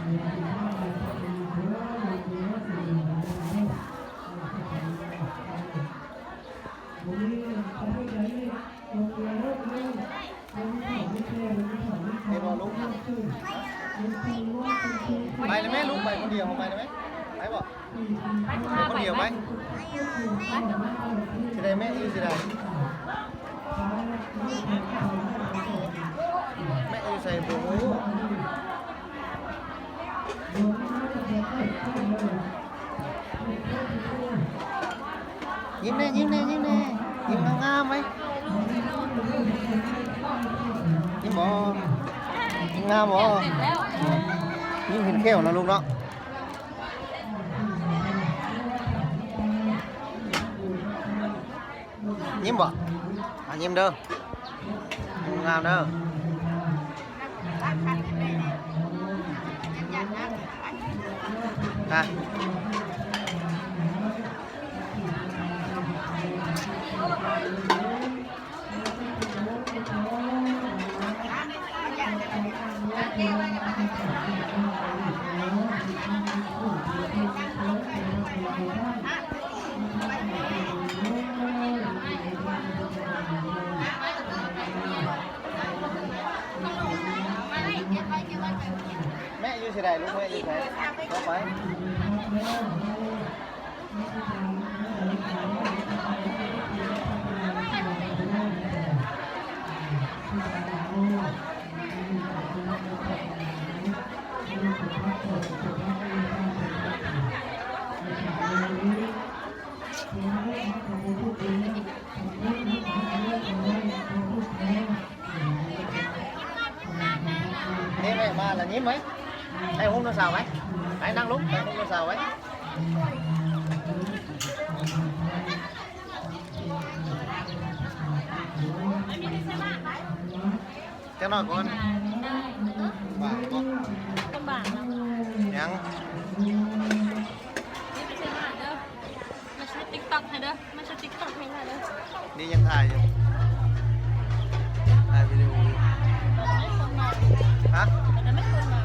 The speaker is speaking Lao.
ເຫັນບໍ່ລູກ? ໄປແລ້ວແມ່ລູກ ໄປຄົນດຽວ ໄປແລ້ວແມ່ ໄປບໍ່? ໄປຄົນດຽວໄປ ຊິໄດ້ແມ່ຢູ່ຊິໄດ້ ແມ່ຢູ່ໃສບໍ່ຮູ້. ຍິ້ມແດ່ ຍິ້ມແດ່ ຍິ້ມແດ່ ຍິ້ມງາມໆໄວ້. ຍິ້ມບໍ່? ຍິ້ມງາມບໍ່? ຍິ້ມເຫັນແຂ້ວເນາະລູກເນາະ. ຍິ້ມບໍ່? ອ່ະ ຍິ້ມເດີ ຍິ້ມງາມເດີ. ແມ່ຢູ່ໃສ ລູກແມ່ຢູ່ໃສ? ເຂົ້າໄປ. ນີ້ແມ່ມາລະ ຍິ້ມໄວ້ ໄປໂຮງນ້ອງສາວໄວ້ ໄປນັ່ງລົງ ໄປໂຮງນ້ອງສາວໄວ້. ຈັກໜ້ອຍກ່ອນ ບາງບໍ່? ລຳບາກນະ ຍັງ ນີ້ໄປໃສ່ບາດເດີ ມາໃສ່ຕິກຕັອກໃຫ້ເດີ ມາໃສ່ຕິກຕັອກໃຫ້ລະເດີ. ນີ້ຍັງຖ່າຍຢູ່ ຖ່າຍວິດີໂອຢູ່. ຮະ?